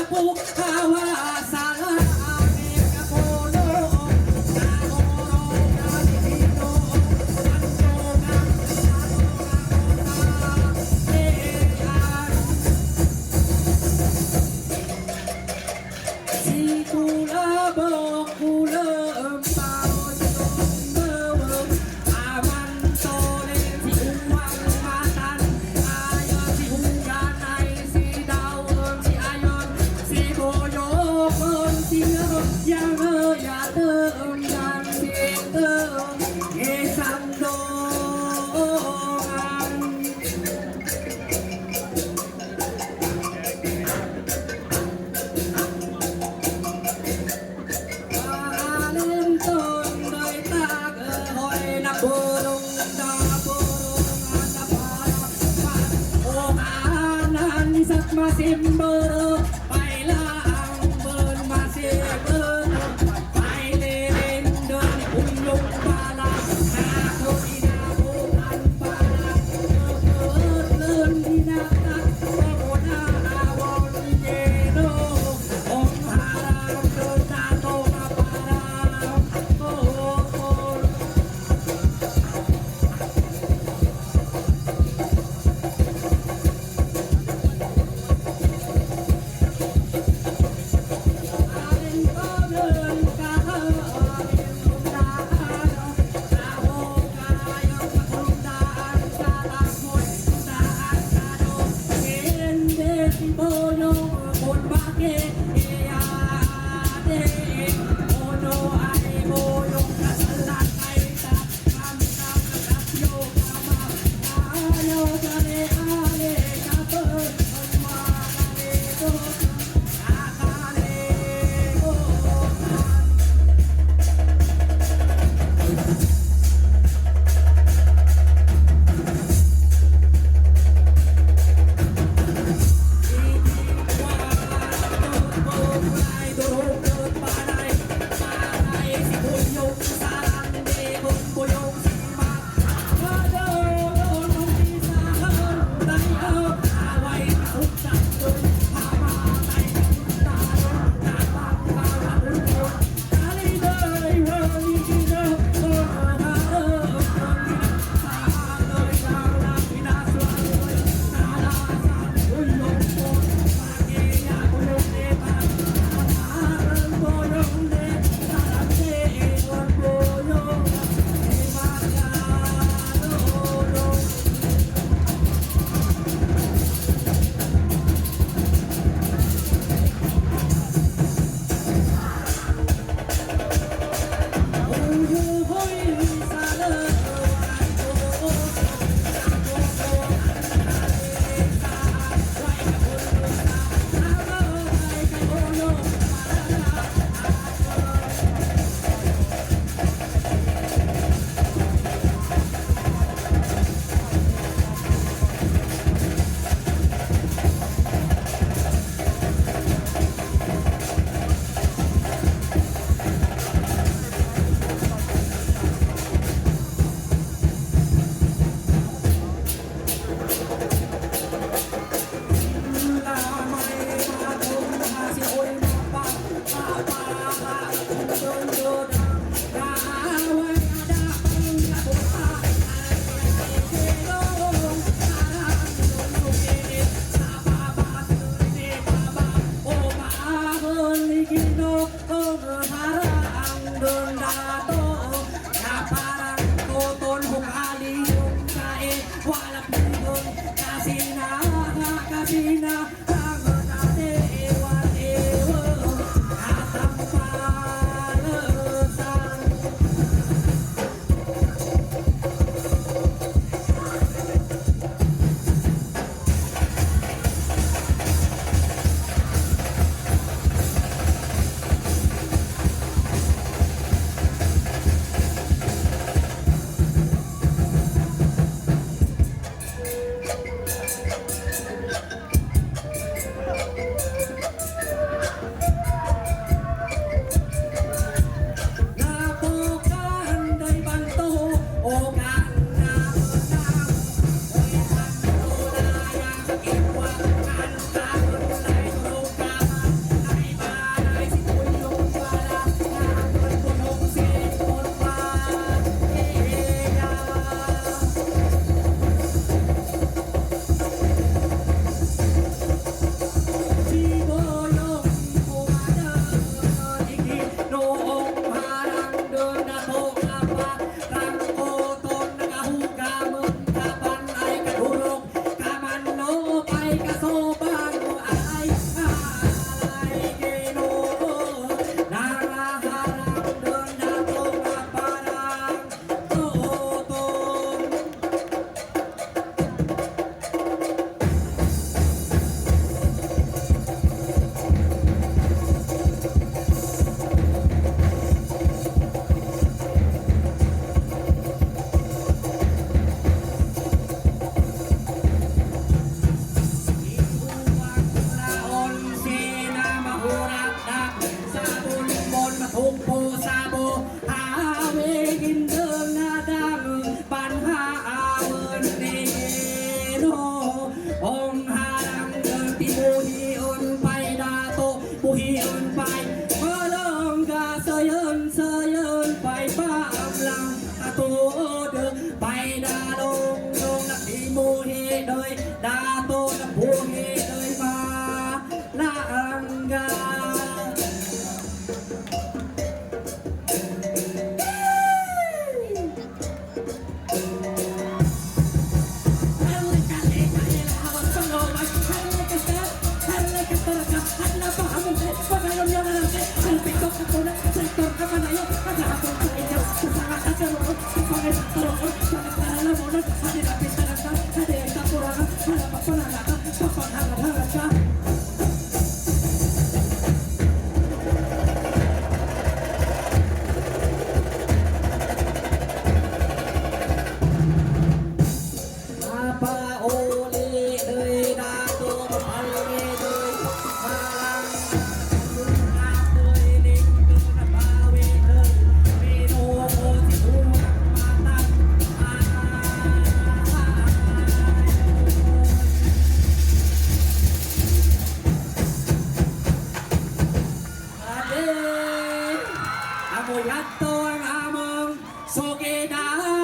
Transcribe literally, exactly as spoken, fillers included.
Hawa sa langit nga pulo, nahurong na si Ginoo, ang tugang sa mga kota. Si Kulabok, Kulam, Paon, Tumbawag, Aman, Tolen, si Uwang, Matan, Ayon, si Huganay, si Daon, si Ayon, si Boyokon, si Ngaro, Yang, Yatong, Dan, si Tong, Isang Dongan. Paalintun doy tagahoy, naburong, naburong, at naparapar. O kanan isat masimboro, pailaang bun masimboro, paililindon, unyong bala, ako inabutan para, utlon, dinata, ako na awon, Ginoo. Hiyon pa'y malangga, sayon, sayon pa'y paamlang katuod, pa'y dalong nung nagtimuhi doy, dato na buhi doy malangga. Mapauli, doy, dato, mapalungi, doy, malang, ako'y linggo na bawi, doy, minuko si buwak matag, ay. Ate, amo yadto ang among sugidan.